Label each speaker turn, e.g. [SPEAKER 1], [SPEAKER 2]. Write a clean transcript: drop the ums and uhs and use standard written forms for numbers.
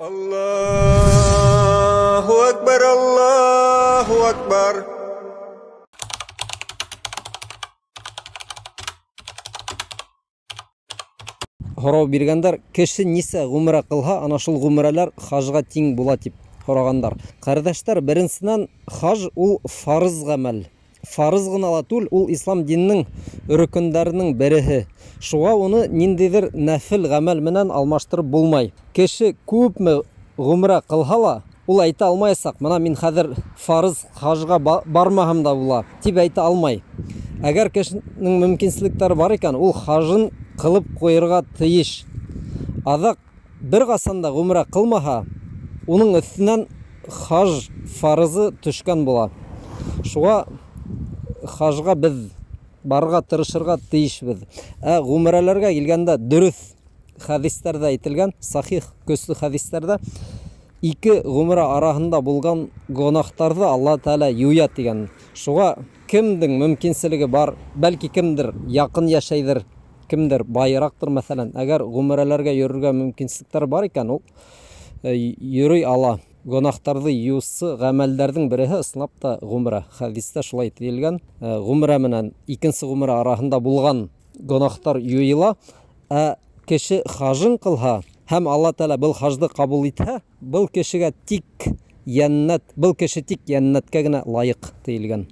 [SPEAKER 1] Allahu Akbar, Allahu Akbar.
[SPEAKER 2] Һорау биргәндәр, кеше нисә ғүмрә ҡылһа, ана шул ғүмрәләр хажға тиң була тип һорағандар. Ҡәрҙәштәр, беренсенән, хаж ул фарыз ғәмәл. Фарыз ғына ла түгел, ул ислам диненең рөкөндәренең береһе. Шуға уны ниндәйҙер нәфел ғәмәл менән алмаштырып булмай. Кеше күпме ғүмрә ҡылһа ла, ул әйтә алмаясаҡ, мына мин хәҙер фарыз хажға бармаһам да була, тип әйтә алмай. Әгәр кешенең мөмкинселектәре бар икән, ул хажын ҡылып ҡуйырға тейеш. Аҙаҡ бер ҡасан да ғүмрә ҡылмаһа, уның өҫтөнән хаж фарызы төшкән була. Шуға хажға беҙ барырға тырышырға тейешбеҙ. Ә ғүмрәләргә килгәндә, дөрөҫ хәдистәрҙә әйтелгән, сахих көслө хәдистәрҙә ике ғүмрә араһында булған гонахтарҙы Алла Тәғәлә юя тигән. Шуға кемдең мөмкинселеге бар, бәлки кемдер яҡын йәшәйҙер, кемдер байыраҡтыр, мәҫәлән, әгәр ғүмрәләргә йөрөргә мөмкинселектәр бар икән, ул йөрөй ала. Гонахтарҙы йыусы ғәмәлдәрҙең береһе ысынлап та ғүмрә. Хәдистә шулай тейелгән. Ғүмрә менән икенсе ғүмрә араһында булған гонахтар юйыла. Ә кеше хажын ҡылһа һәм Алла Тәғәлә был хажды ҡабул итһә, был кешегә тик йәннәт, был кеше тик йәннәткә генә лайыҡ тейелгән.